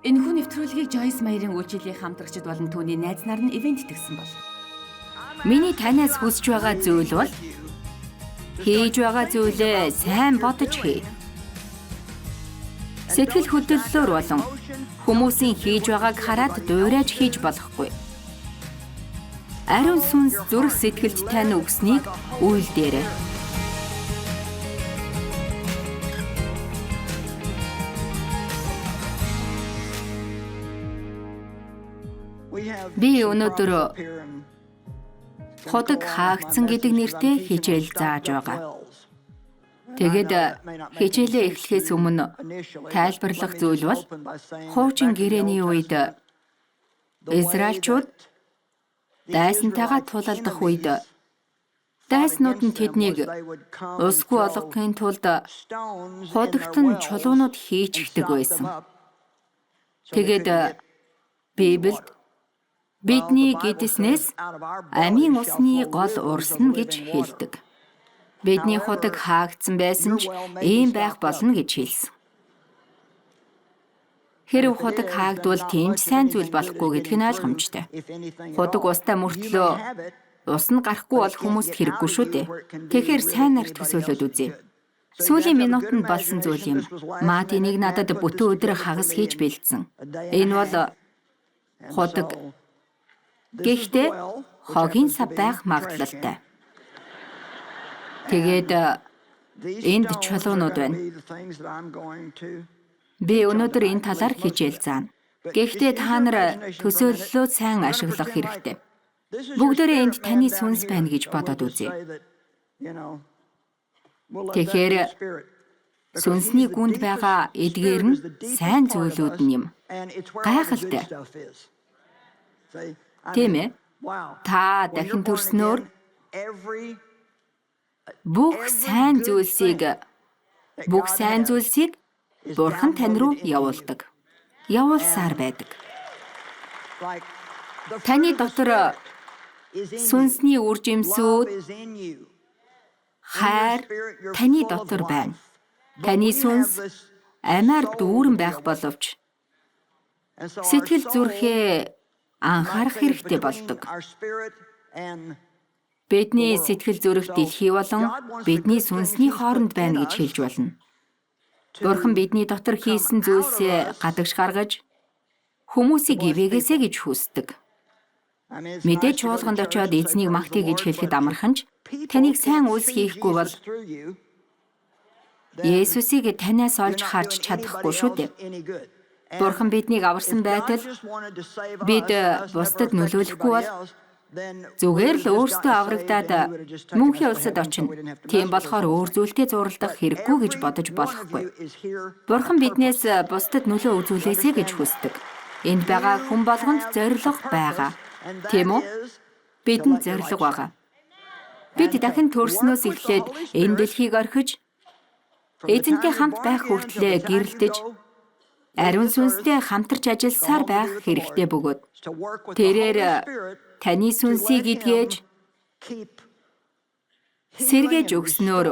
Энэхүү нэвтрүүлгийг Joyce Meyer-ийн үйлчлэлийн хамтрагчид болон түүний найз нар нь ивент итгэсэн бол. Миний танаас хүсэж байгаа зүйл бол хийж байгаа зүйлээ сайн бодож хий. Сэтгэл хөдлөлөөр болон хүмүүсийн хийж байгааг хараад дуурайж хийж болохгүй. Ариун сүнс зүрх сэтгэлд тань өгснийг үйлдээрэй. Би өнөөдөр худаг хаагдсан гэдэг нэртэй хичээл зааж байгаа. Тэгээд хичээлээ эхлэхээс өмнө тайлбарлах зүйл бол хуучин гэрээний үед Израильчууд дайсантайгаа тулалдах үед дайснууд нь тэднийг усгүй олгохын тулд худагт нь чулуунууд хийчихдэг байсан. Тэгээд Библиэд бидний гэдэснээс амийн усны гол урсна гэж хэлдэг. Бидний худаг хаагдсан байсан ч ийм байх болно гэж хэлсэн. Хэрв худаг хаагдвал тийм ч сайн зүйл болохгүй гэдг нь ойлгомжтой. Худаг устай мөртлөө ус нь гарахгүй бол хүмүүст хэрэггүй шүү дээ. Тэгэхээр сайнаар төсөөлөд үзье. Сүүлийн минутанд болсон зүйл юм. Мат энийг надад бүтэн өдөр хагас хийж бэлдсэн. Энэ бол худаг. Гэхдээ хогийн сав байх магадлалтай. Тэгээд энд чулуунууд байна. Би өнөөдөр энэ талаар хичээл заана. Гэхдээ та нар төсөөллөө сайн ашиглах хэрэгтэй. Бүгдээрээ энд таны сүнс байна гэж бодоод үзье. Тэгэхээр сүнсний гүнд байгаа эдгээр нь сайн зүйлүүд нь юм. Гайхалтай. Тийм ээ? Та дахин төрснөөр бүх сайн зүйлсийг Бурхан тань руу явуулдаг. Явуулсаар байдаг. Таны дотор сүнсний үр жимсүүд, хайр таны дотор байна. Таны сүнс амиар дүүрэн байх боловч сэтгэл зүрхээ анхаарах хэрэгтэй болдог. Бидний сэтгэл зүрх дэлхий болон бидний сүнсний хооронд байна гэж хэлж болно. Бурхан бидний дотор хийсэн зүйлсээ гадагш гаргаж хүмүүсийг ивээгээсэй гэж хүсдэг. Мэдээж чуулганд очиод эзнийг магтъя гэж хэлэхэд амархан ч таныг сайн үйлс хийхгүй бол Есүсийг танаас олж харж чадахгүй шүү дээ. Бурхан биднийг аварсан байтал бид бусдад нөлөөлөхгүй бол зүгээр л өөрсдөө аврагдаад мөнхийн улсад очино. Тийм болохоор өөр зүйлтэй зууралдах хэрэггүй гэж бодож болохгүй. Бурхан биднээс бусдад нөлөө үзүүлээсэй гэж хүсдэг. Энд байгаа хүн болгонд зорилго байгаа. Тийм үү? Бидэнд зорилго байгаа. Бид дахин төрснөөс эхлээд энэ дэлхийг орхиж эзэнтэй хамт байх хүртлээр гэрэлтэж ариун сүнстэй хамтарч ажилласаар байх хэрэгтэй бөгөөд тэрээр таны сүнсийг эдгэж сэргээж өгснөөр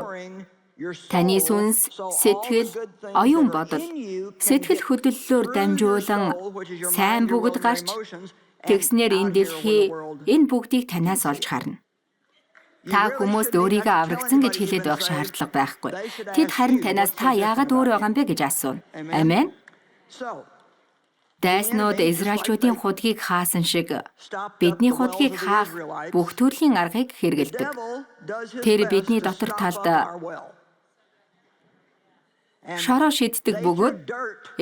таны сүнс, сэтгэл, оюун бодол, сэтгэл хөдлөлөөр дамжуулан сайн бүгд гарч тэгснээр энэ дэлхий энэ бүгдийг танаас олж харна. Та хүмүүст өөрийгөө аврагдсан гэж хэлээд байх шаардлага байхгүй. Тэд харин танаас та яагаад өөр байгаа юм бэ гэж асууна. Амен. Дайснууд Израильчуудын худгийг хаасан шиг бидний худгийг хаах бүх төрлийн аргыг хэрэглэдэг. Тэр бидний дотор талд шороо шиддэг бөгөөд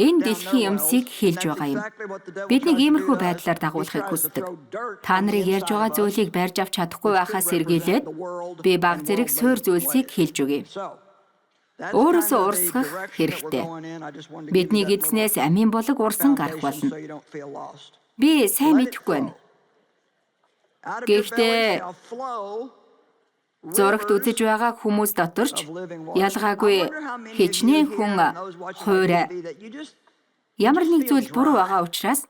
энэ дэлхийн юмсыг хэлж байгаа юм. Биднийг иймэрхүү байдлаар дагуулахыг хүсдэг. Та нарыг ярьж байгаа зүйлийг барьж авч чадахгүй байхаас сэргийлээд би баг зэрэг суур зүйлсийг хэлж өгье. Өөрөөсөө урсгах хэрэгтэй. Бидний эзнээс амийн булаг урсан гарах болно. Би сайн мэдэхгүй байна. Гэхдээ зурагт үзэж байгаа хүмүүс дотор ч ялгаагүй хичнээн хүн хуурай ямар нэг зүйл буруу байгаа учраас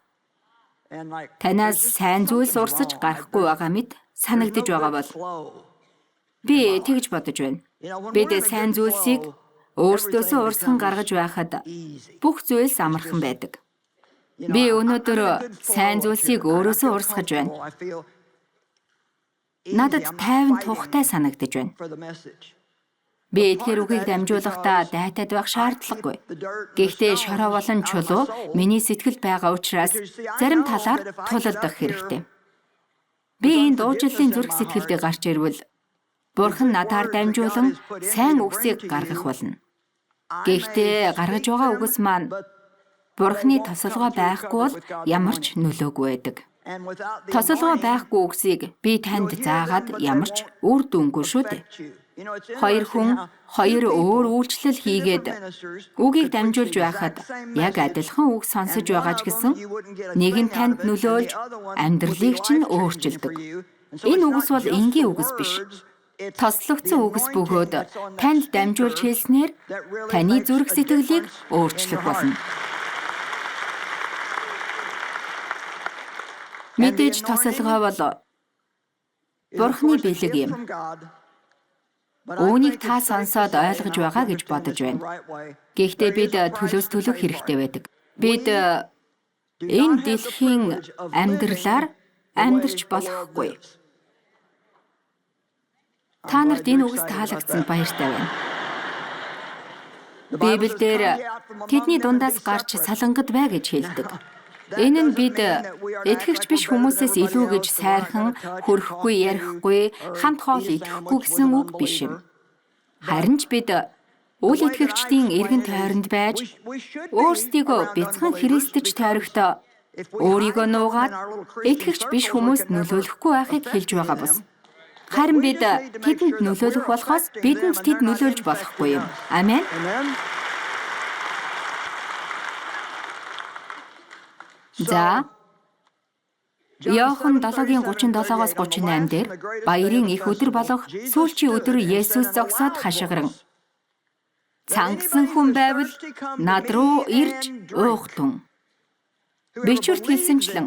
танаас сайн зүйлс урсаж гарахгүй байгаа мэт санагдаж байгаа бол би тэгж бодож байна. Бид сайн зүйлсийг өөрсдөөсөө урсган гаргаж байхад бүх зүйлс амархан байдаг. Би өнөөдөр сайн зүйлсийг өөрөөсөө урсгаж байна. Надад тайван тухтай санагдаж байна. Би эдгээр үгийг дамжуулахдаа дайтаад байх шаардлагагүй. Гэхдээ шороо болон чулуу миний сэтгэлд байгаа учраас зарим талаар тулалдах хэрэгтэй. Би энэ дуучлалын зүрх сэтгэлдээ гарч ирвэл Бурхан надаар дамжуулан сайн үгсийг гаргах болно. Гэхдээ гаргаж байгаа үгс маань Бурханы тосолгой байхгүй бол ямар ч нөлөөгүй байдаг. Тосолгой байхгүй үгсийг би танд заагаад ямар ч үр дүнгүй шүү дээ. Хоёр хүн хоёр өөр үйлчлэл хийгээд үгийг дамжуулж байхад яг адилхан үг сонсож байгаа ч гэсэн нэг нь танд нөлөөлж амьдралыг чинь өөрчилдөг. Энэ үгс бол энгийн үгс биш. Тослогдсон үгс бөгөөд танд дамжуулж хэлснээр таны зүрх сэтгэлийг өөрчлөх болно. Мэдээж тосолгой бол Бурхны бэлэг юм. Үүнийг та сонсоод ойлгож байгаа гэж бодож байна. Гэхдээ бид төлөөс төлөх хэрэгтэй байдаг. Бид энэ дэлхийн амьдралаар амьдарч болохгүй. Та нарт энэ үгс таалагдсанд баяртай байна. Библиэлд тэдний дундаас гарч салангад бай гэж хэлдэг. Энэ нь бид итгэгч биш хүмүүсээс илүү гэж сайрхан, хөрөхгүй, ярихгүй, хамт хоол идэхгүй гэсэн үг биш юм. Харин ч бид үл итгэгчдийн эргэн тойронд байж, өөрсдийгөө бяцхан христэж тойрогтоо өөрийгөө нуугаад итгэгч биш хүмүүст нөлөөлөхгүй байхыг хэлж байгаа бус. Харин бид тэдэнд нөлөөлөх болохоос бидэнд тэд нөлөөлж болохгүй юм. Амен. За, Иохан 7:37-оос 38 дээр баярын их өдөр болох сүүлчийн өдөр Есүс зогсоод хашгиран "Цангасан хүн байвал над руу ирж уух тун. Бичвэрт хэлсэнчлэн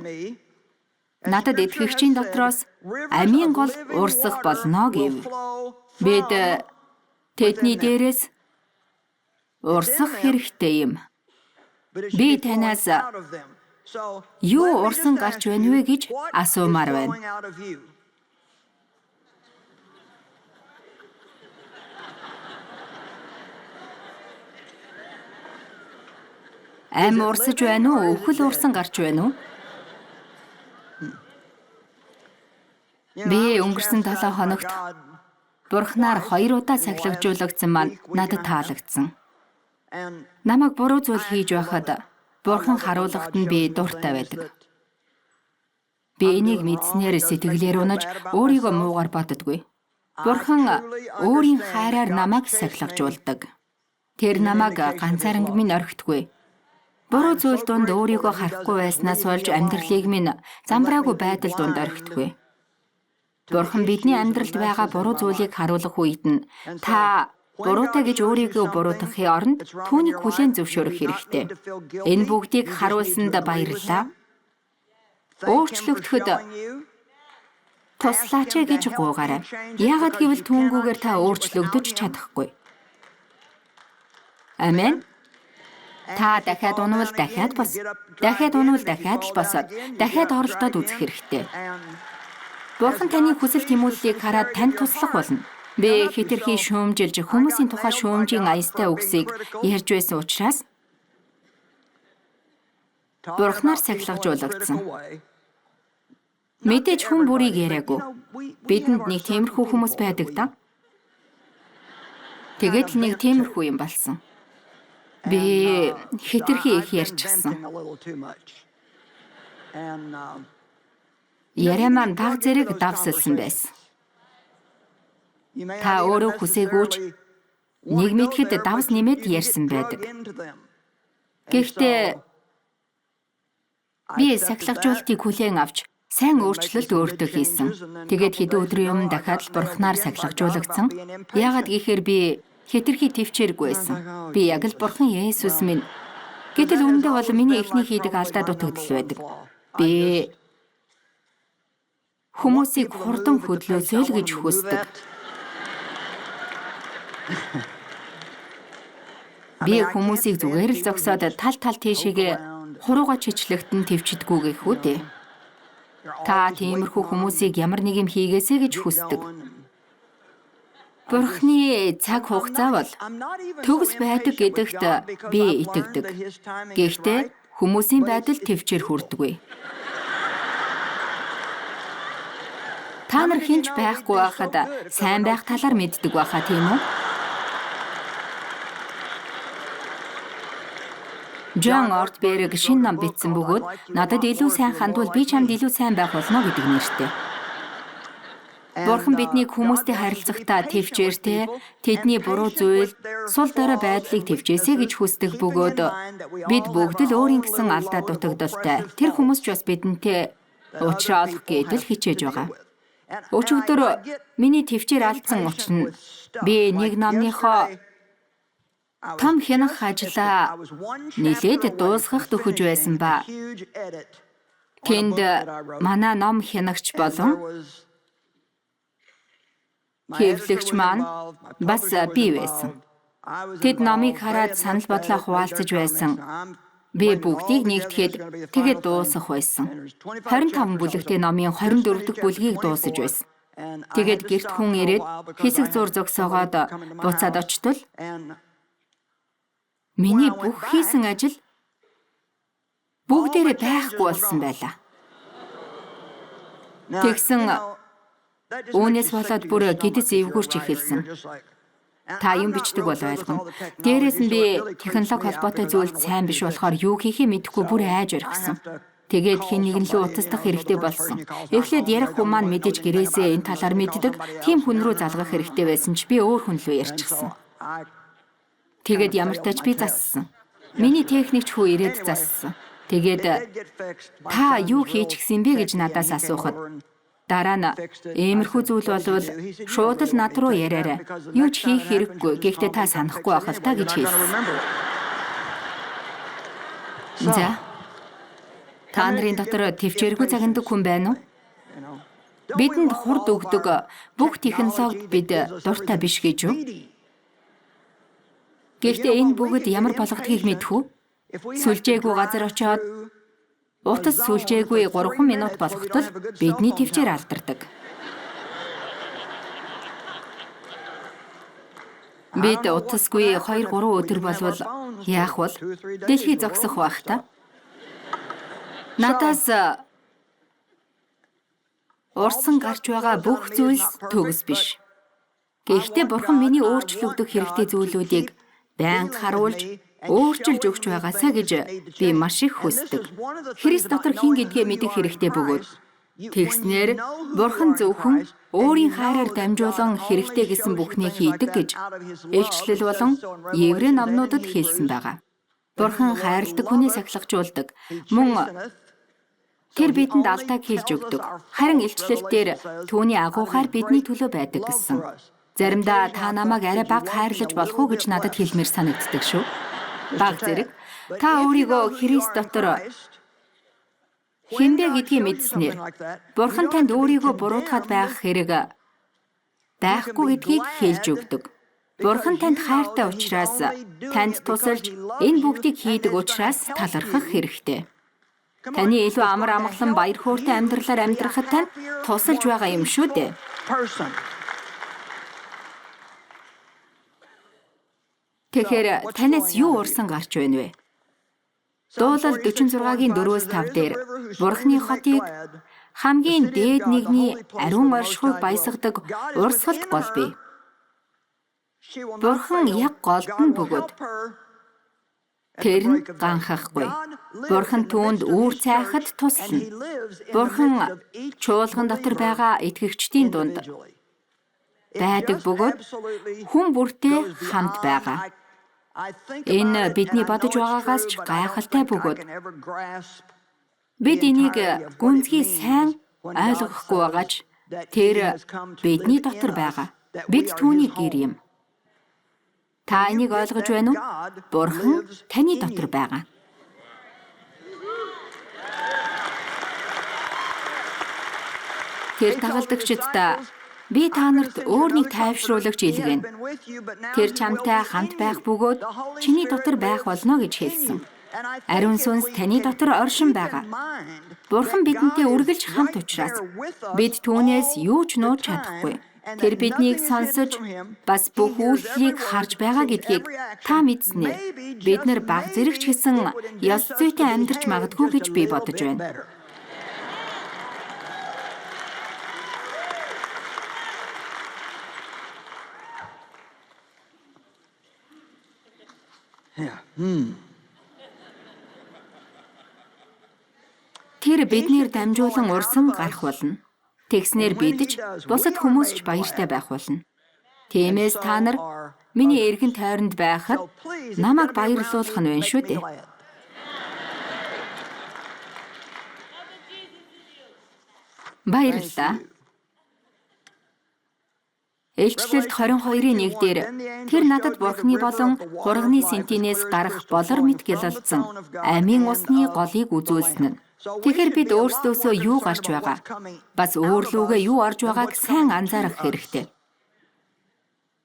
надад итгэгчийн дотроос амийн гол урсах болно" гэв. Бид тэдний дээрээс урсах хэрэгтэй юм. Би танаас юу урсан гарч байна вэ гэж асуумаар байна. Ам урсаж байна уу? Өхөл урсан гарч байна уу? Би өнгөрсөн 7 хоногт Бурхнаар 2 удаа сахилгажуулагдсан маань надад таалагдсан. Намайг буруу зүйл хийж байхад Бурхан харуулгад нь би дуртай байдаг. Би энийг мэдснээр сэтгэлээр унаж өөрийгөө муугар боддоггүй. Бурхан өөрийн хайраар намайг сахилгажуулдаг. Тэр намайг ганцааранг минь орхидгүй. Буруу зүйл дунд өөрийгөө харахгүй байснаас болж амьдралыг минь замбраагүй байдал дунд орхидгүй. Бурхан бидний амьдралд байгаа буруу зүйлийг харуулах үед нь та буруутай гэж өөрийгөө буруутгахын оронд түүнийг хүлээн зөвшөөрөх хэрэгтэй. Энэ бүгдийг харуулсанд баярлалаа. Өөрчлөгдөхөд туслаач гэж гуйгаарай. Яагаад гэвэл түүнгүүгээр та өөрчлөгдөж чадахгүй. Амен. Та дахиад унвал дахиад бос. Дахиад унвал дахиад л босоод, дахиад оролдоод үзэх хэрэгтэй. Бурхан таны хүсэл тэмүүллийг хараад танд туслах болно. Би хэтэрхий шүүмжилж хүмүүсийн тухай шүүмжийн аястай үгсийг ярьж байсан учраас Бурханаар сахилгажуулагдсан. Мэдээж хүн бүрийг яриаггүй. Бидэнд нэг тиймэрхүү хүмүүс байдаг да. Тэгээд л нэг тиймэрхүү юм болсон. Би хэтэрхий их ярьчихсан. Яриа маань баг зэрэг давсалсан байсан. Та өөрөө хүсээгүйч нэг мэдэхэд давс нэмээд ярьсан байдаг. Гэхдээ би сахилгажуултыг хүлээн авч сайн өөрчлөлт өөртөө хийсэн. Тэгээд хэдэн өдрийн өмнө дахиад л Бурханаар сахилгажуулагдсан. Яагаад гэхээр би хэтэрхий төвчээргүй байсан. Би яг л Бурхан Есүс минь. Гэтэл үүндээ бол миний эхний хийдэг алдаа дутагдал байдаг. Би хүмүүсийг хурдан хөдлөөсэй л гэж хүсдэг. Би хүмүүсийг зүгээр л зогсоод тал тал тийшээгээ Хурууга чичлэгт нь төвчдгүү гэх үү дээ. Та тиймэрхүү хүмүүсийг ямар нэг юм хийгээсэй гэж хүсдэг. Бурхны цаг хугацаа бол төгс байдаг гэдэгт би итгэдэг. Гэхдээ хүмүүсийн байдал төвчээр хүрдэггүй. Та нар хэн ч байхгүй байхад сайн байх талаар мэддэг байхаа, тийм үү? Джон Ортберг шинэ ном бичсэн бөгөөд надад илүү сайн хандвал би чамд илүү сайн байх болно гэдэг нэртэй. Бурхан биднийг хүмүүстэй харилцахдаа төвчээртэй, тэдний буруу зүйл, сул дорой байдлыг төвчээсэй гэж хүсдэг бөгөөд бид бүгд л өөрийн гэсэн алдаа дутагдaltaй. Тэр хүмүүс ч бас бидэнтэй уулзраа олох гэдэл хичээж байгаа. Өчигдөр миний төвчээр алдсан учир нь би нэг номныхоо том хянах ажлаа нэлээд дуусгах дөхөж байсан ба тэнд манай ном хянагч болон хэвлэгч маань бас би байсан. Тэд номыг хараад санал бодлоо хуваалцаж байсан. Би бүгдийг нэгтгэхэд тэгээд дуусах байсан. 25 бүлэгтэй номын 24 дахь бүлгийг дуусаж байсан. Тэгээд гэрт хүн ирээд хэсэг зур зогсоогоод буцаад очтол миний бүх хийсэн ажил бүгдээрээ байхгүй болсон байлаа. Тэгсэн үүнээс болоод бүр гэдэс эвгүүрч эхэлсэн. Та юм бичдэг бол ойлгоно. Дээрээс нь би технологи холбоотой зүйлд сайн биш болохоор юу хийхээ мэдэхгүй бүр айж орхисон. Тэгээд хэн нэгэн лүү утасдах хэрэгтэй болсон. Эхлээд ярих хүн маань мэдээж гэрээсээ энэ талаар мэддэг. Тийм хүн рүү залгах хэрэгтэй байсан ч би өөр хүн лүү ярьчихсан. Тэгээд ямар тач би зассан. Миний техникч хүү ирээд зассан. Тэгээд та юу хийчихсэн бэ гэж надаас асуухад дараа нь иймэрхүү зүйл болвол шууд л над руу яриарай. Юу ч хийх хэрэггүй. Гэхдээ та санахгүй байх л та гэж хэлсэн. За. Та нарын дотор төвчээргүй загнадаг хүн байна уу? Бидэнд хурд өгдөг бүх технологид бид дуртай биш гэж юу? Гэхдээ энэ бүгд ямар болгодгийг мэдэх үү? Сүлжээгүй газар очиод утас сүлжээгүй 3 минут болохтол бидний төвчээр алдардаг. Бид утасгүй 2-3 өдөр болвол яах вэ? Дэлхий зогсох байх та. Надаас урсан гарч байгаа бүх зүйлс төгс биш. Гэхдээ Бурхан миний өөрчлөгдөх хэрэгтэй зүйлүүдийг байнга харуулж өөрчилж өгч байгаасаа гэж би маш их хүсдэг. Христ дотор хэн гэдгээ мэдэх хэрэгтэй бөгөөд тэгснээр Бурхан зөвхөн өөрийн хайраар дамжуулан хэрэгтэй гэсэн бүхнийг хийдэг гэж Илчлэл болон Еврей номнуудад хэлсэн байгаа. Бурхан хайрладаг хүнээ сахилгажуулдаг. Мөн тэр бидэнд алдааг хэлж өгдөг. Харин илчлэл дээр түүний агуухаар бидний төлөө байдаг гэсэн. Заримдаа та намайг арай бага хайрлаж болох уу гэж надад хэлмээр санагддаг шүү. Баг зэрэг та өөрийгөө Христ дотор хинбэ гэдгийг мэдснээр Бурхан танд өөрийгөө буруутгаад байх хэрэг байхгүй гэдгийг хэлж өгдөг. Бурхан танд хайртай учраас танд тусалж энэ бүгдийг хийдэг учраас талархах хэрэгтэй. Таны илүү амар амгалан баяр хөөртэй амьдралаар амьдрахад танд тусалж байгаа юм шүү дээ. Тэгэхээр танаас юу урсан гарч байна вэ? Дуулал 46-гийн 4-5 дээр Бурхны хотыг хамгийн дээд нэгний ариун оршихуйг баясгадаг урсгалд гол бий. Бурхан яг голд нь бөгөөд тэр нь ганхахгүй. Бурхан түүнд үүр цайхад туслана. Бурхан чуулган дотор байгаа итгэгчдийн дунд байдаг бөгөөд хүн бүртээ хамт байгаа. Энэ бидний бодож байгаагаас ч гайхалтай бөгөөд бид энийг гүнзгий сайн ойлгохгүй байгаа ч тэр бидний дотор байгаа. Бид түүний гэр юм. Та энийг ойлгож байна уу? Бурхан таны дотор байгаа. Тэр дагалдагчдаа би та нарт өөр нэг тайвшруулагч илгээнэ. Тэр чамтай хамт байх бөгөөд чиний дотор байх болно гэж хэлсэн. Ариун сүнс таны дотор оршин байгаа. Бурхан бидэнтэй үргэлж хамт учраас бид түүнээс юу ч нууж чадахгүй. Тэр биднийг сонсож бас бүх үйлдлийг харж байгаа гэдгийг та мэдснээр бид нар баг зэрэг ч гэсэн ёс зүйтэй амьдарч магадгүй гэж би бодож байна. Тэр биднээр дамжуулан урсан гарах болно. Тэгснээр бид ч бусад хүмүүс ч баяртай байх болно. Тиймээс та нар миний эргэн тойронд байхад намайг баярлуулах нь байна шүү дээ. Баярлалаа. Илчлэлт 22-ийн 1 дээр тэр надад Бурхны болон хурганы сэнтинээс гарах болор мэт гялалзсан амийн усны голыг үзүүлсэн нь. Тэгэхээр бид өөрсдөөсөө юу гарч байгаа, бас өөр лүүгээ юу орж байгааг сайн анзаарах хэрэгтэй.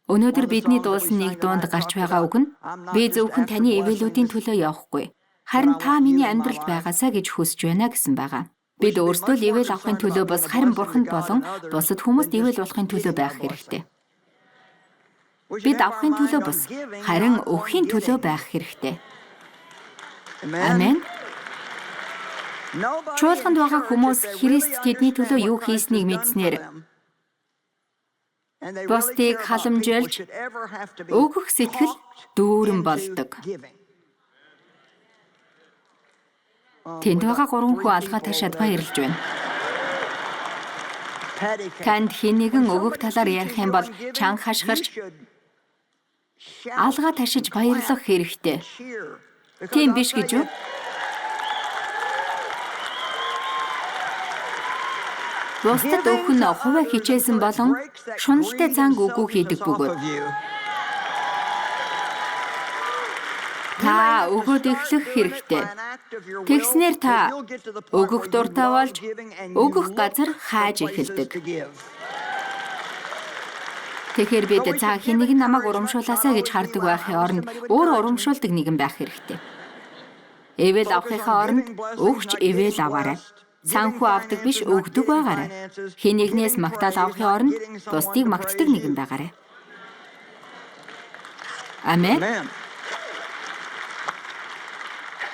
Өнөөдөр бидний дуулсан нэг дуунд гарч байгаа үг нь би зөвхөн таны ивэлүүдийн төлөө явахгүй. Харин та миний амьдралд байгаасаа гэж хүсэж байна гэсэн байгаа. Бид өөрсдөө л ивэл авахын төлөө бус харин Бурханд болон бусад хүмүүст ивэл болохын төлөө байх хэрэгтэй. Бид авахын төлөө бус харин өгөхийн төлөө байх хэрэгтэй. Амен. Чуулганд байгаа хүмүүс Христ тэдний төлөө юу хийснийг мэдснээр бусдыг халамжилж өгөх сэтгэл дүүрэн болдог. Тэнд байгаа гурван хүн алгаа ташаад баярлж байна. Танд хэн нэгэн өгөх талаар ярих юм бол чанга хашгирч алгаа ташиж баярлах хэрэгтэй. Тийм биш гэж үү? Бусдад өгөх нь хувиа хичээсэн болон шуналтай занг үгүй хийдэг бөгөөд та өгөөд эхлэх хэрэгтэй. Тэгснээр та өгөх дуртай болж өгөх газар хайж эхэлдэг. Тэгэхээр бид за хэн нэгэн намайг урамшуулаасай гэж хардаг байхын оронд өөр урамшуулдаг нэгэн байх хэрэгтэй. Ивэл авахынхаа оронд өгч ивэл аваарай. Санхүү авдаг биш өгдөг байгаарай. Хэн нэгнээс магтаал авахын оронд бусдыг магтдаг нэгэн байгаарай. Амен.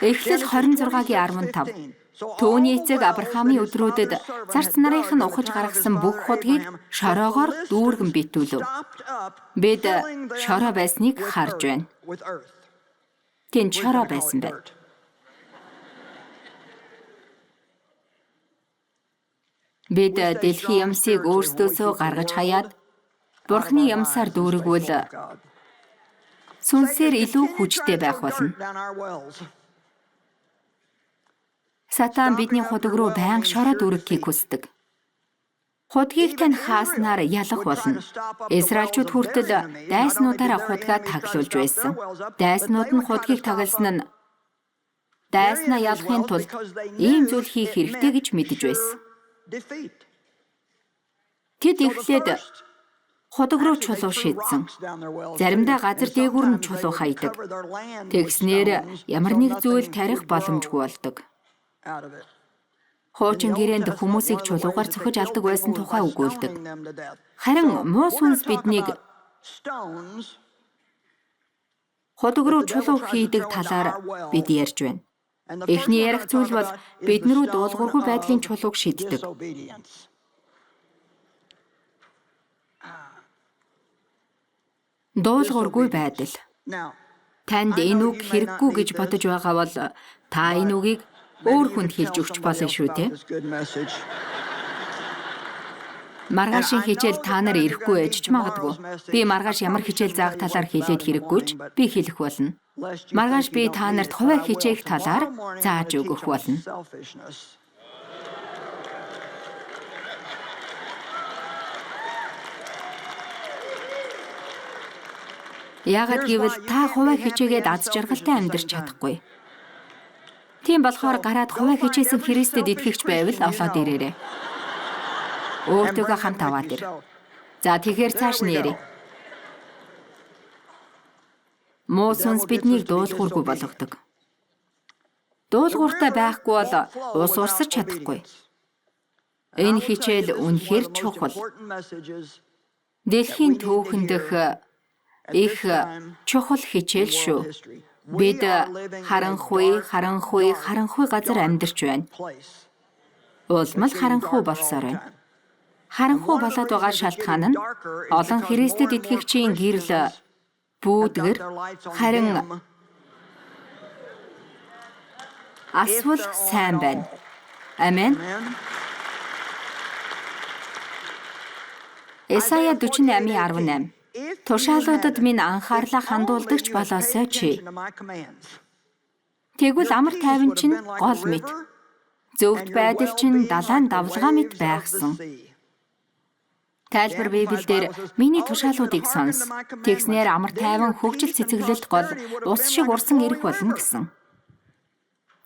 Эхлэл 26-гийн 15. Түүний эцэг Авраамийн өдрүүдэд зарц нарынх нь ухаж гаргасан бүх худгийг шороогоор дүүргэн битүүлв. Бид шороо байсныг харж байна. Тэнд шороо байсан байна. Бид дэлхийн юмсыг өөрсдөөсөө гаргаж хаяад Бурхны юмсаар дүүргвэл сүнсээр илүү хүчтэй байх болно. Сатан бидний худаг руу байнга шороо дүүргэхийг хүсдэг. Худгийг тань хааснаар ялах болно. Израильчууд хүртэл дайснуудаараа худгаа таглуулж байсан. Дайснууд нь худгийг тагласан нь дайснаа ялахын тулд ийм зүйл хийх хэрэгтэй гэж мэдэж байсан. Тэд эхлээд худаг руу чулуу шидсэн. Заримдаа газар дээгүүр нь чулуу хайдаг. Тэгснээр ямар нэг зүйл тарих боломжгүй болдог. Хуучин гэрээнд хүмүүсийг чулуугаар цохиж алдаг байсан тухай өгүүлдэг. Харин муу сүнс биднийг худаг руу чулуу хийдэг талаар бид ярьж байна. Эхний ярих зүйл бол бидний рүү дуулуургүй байдлын чулууг шиддэг. Дуулуургүй байдал. Танд энэ үг хэрэггүй гэж бодож байгаа бол та энэ үгийг өөр хүнд хэлж өгч болно шүү дээ. Маргаашийн хичээл та нар ирэхгүй байж ч магадгүй. Би маргааш ямар хичээл заах талаар хэлээд хэрэггүй ч би хэлэх болно. Маргааш би та нарт хувиа хичээх талаар зааж өгөх болно. Яагаад гэвэл та хувиа хичээгээд аз жаргалтай амьдарч чадахгүй. Тийм болохоор гараад хувиа хичээсэн Христэд итгэгч байвал олоод ирээрэй. Өөртөөгөө хамт аваад ир. За тэгэхээр цааш нь яръя. Муу сүнс биднийг дуулуургүй болгодог. Дуулууртай байхгүй бол ус урсаж чадахгүй. Энэ хичээл үнэхээр чухал. Дэлхийн түүхэн дэх их чухал хичээл шүү. Бид харанхуй, харанхуй, харанхуй газар амьдарч байна. Улмал харанхуй болсоор байна. Харанхуй болоод байгаа шалтгаан нь олон Христэд итгэгчийн гэрэл бүүдгэр харин асвал сайн байна. Амен. Исая 48:18. Тушаалуудад минь анхаарлаа хандуулдагч болоосой чи. Тэгвэл амар тайван чинь гол мэт. Зөвхт байдал чинь далайн давлгаа мэт байхсан. Тайлбар Библиэлд миний тушаалуудыг сонс. Тэгснээр амар тайван хөгжил цэцэглэлт гол ус шиг урсан ирэх болно гэсэн.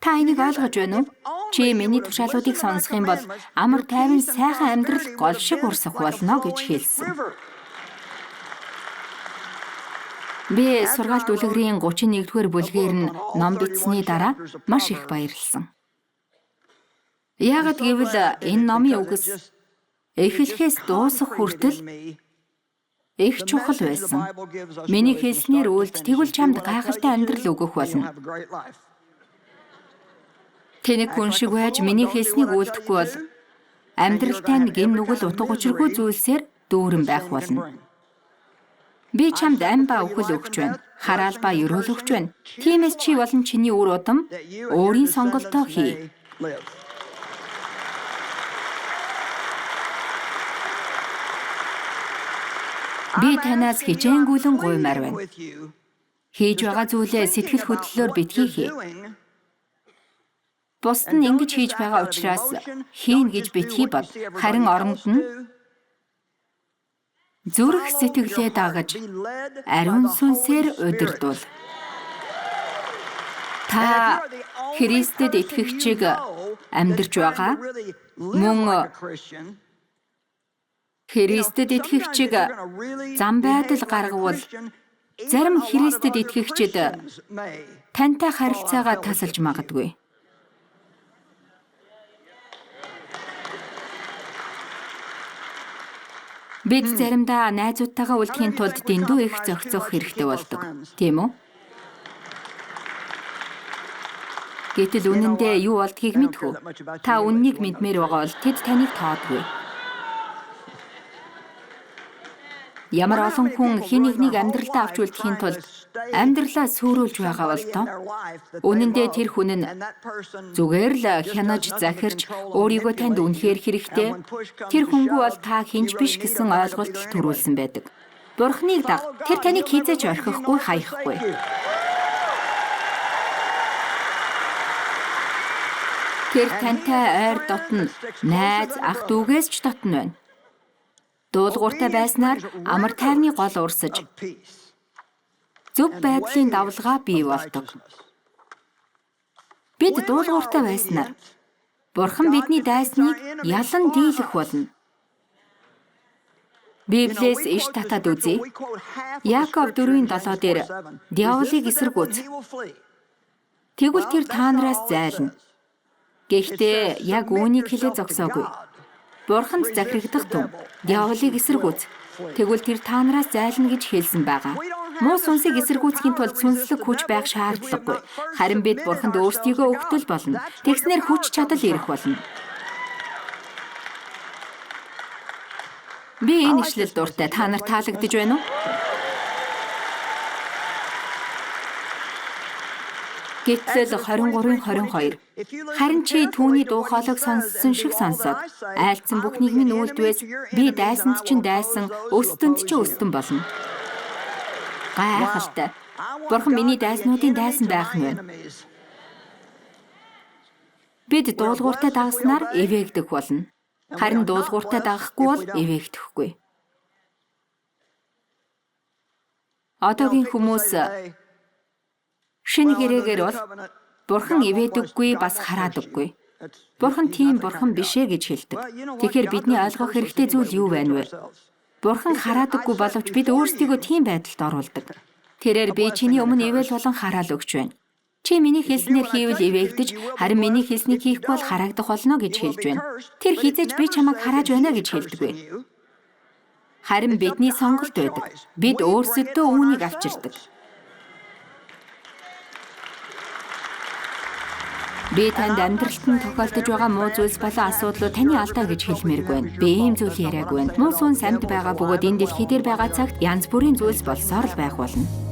Та энийг ойлгож байна уу? Чи миний тушаалуудыг сонсох юм бол амар тайван сайхан амьдрал гол шиг урсах болно гэж хэлсэн. Би сургаалт үлгэрийн 31-р бүлгээр нь ном бичсэний дараа маш их баярлсан. Яагаад гэвэл энэ номын үгэс эхлэхээс дуусах хүртэл их чухал байсан. Миний хэлснээр үйлд тэгвэл чамд гайхалтай амьдрал өгөх болно. Тэнэг хүн шиг байж миний хэлснийг үйлдэхгүй бол амьдралтай нь гэм нүгэл утга учиргүй зүйлсээр дүүрэн байх болно. Би чамд ам ба үхэл өгч байна. Хараал ба ерөөл өгч байна. Тиймээс чи болон чиний үр удам өөрийн сонголтоо хий. Би танаас хичээнгүйлэн гуймаар байна. Хийж байгаа зүйлээ сэтгэл хөдлөлөөр битгий хий. Бусд нь ингэж хийж байгаа учраас хийн гэж битгий бод. Харин оронд нь зүрх сэтгэлээ дагаж ариун сүнсээр удирдуул. Та Христэд итгэгчийг амьдарч байгаа мөн Христэд итгэгчийг зам байдал гаргавал зарим Христэд итгэгчид тантай харилцаагаа тасалж магадгүй. Бид заримдаа найзуудтайгаа үлдэхийн тулд дэндүү их зохицох хэрэгтэй болдог. Тийм үү? Гэтэл үнэндээ юу болдгийг мэдэх үү? Та үннийг мэдмээр байгаа бол тэд таныг тоодгүй. Ямар олон хүн хэн нэгнийг амьдралдаа авч үлдэхийн тулд амьдралаа сүрүүлж байгаа бол тоо. Үнэндээ тэр хүн нь зүгээр л хянаж захирч өөрийгөө танд үнэхээр хэрэгтэй. Тэр хүнгүй бол та хинч биш гэсэн ойлголт төрүүлсэн байдаг. Бурхныг даг. Тэр таныг хизээж орхихгүй, хаяхгүй. Тэр тантай ойр дотно, найз, ах дүүгээс ч дотно байна. Дуулууртай байснаар амар тайвны гол урсаж, зөв байдлын давлгаа бий болдог. Бид дуулууртай байснаар Бурхан бидний дайсныг ялан дийлэх болно. Библиэс иш татаад үзье. Яаков 4:7 дээр диаволыг эсэргүүц. Тэгвэл тэр та нараас зайлна. Гэхдээ яг үүнийг хэлээ зогсоогүй. Бурханд захирагдах тун диаволыг эсэргүүц. Тэгвэл тэр та нараас зайлна гэж хэлсэн байгаа. Муу сүнсийг эсэргүүцэхийн тулд сүнслэг хүч байх шаардлагагүй. Харин бид Бурханд өөрсдийгөө өгтөл болно. Тэгснээр хүч чадал ирэх болно. Би энэ ишлэл дуртай. Та нар таалагдж байна уу? Гэтэл 23:22. Харин чи түүний дуу хоолойг сонссон шиг сонсоод айлцсан бүхнийг минь үйлдвээс би дайсанд чинь дайсан, өстөнд чинь өстөн болно. Гайхалтай. Бурхан миний дайснуудын дайсан байх нь байна. Бид дуулууртай дагаснаар эвээгдэх болно. Харин дуулууртай дагахгүй бол эвээгдэхгүй. Одоогийн хүмүүс шинэ гэрээгээр бол Бурхан ивэдэггүй бас хараадаггүй. Бурхан тийм бурхан биш ээ гэж хэлдэг. Тэгэхээр бидний ойлгох хэрэгтэй зүйл юу байна вэ? Бурхан хараадаггүй боловч бид өөрсдийгөө тийм байдалд оруулдаг. Тэрээр би чиний өмнө ивэл болон хараал өгч байна. Чи миний хэлснээр хийвэл ивээгдэж, харин миний хэлснийг хийхгүй бол хараагдах болно гэж хэлж байна. Тэр хэзээ ч би чамайг харааж байна гэж хэлдэггүй. Харин бидний сонголт байдаг. Бид өөрсөддөө үүнийг авчирдаг. Би танд амьдралд нь тохиолдож байгаа муу зүйлс болон асуудлууд таны алдаа гэж хэлмээргүй байна. Би ийм зүйл яриаггүй байна. Муу сүнс амьд байгаа бөгөөд энэ дэлхий дээр байгаа цагт янз бүрийн зүйлс болсоор л байх болно.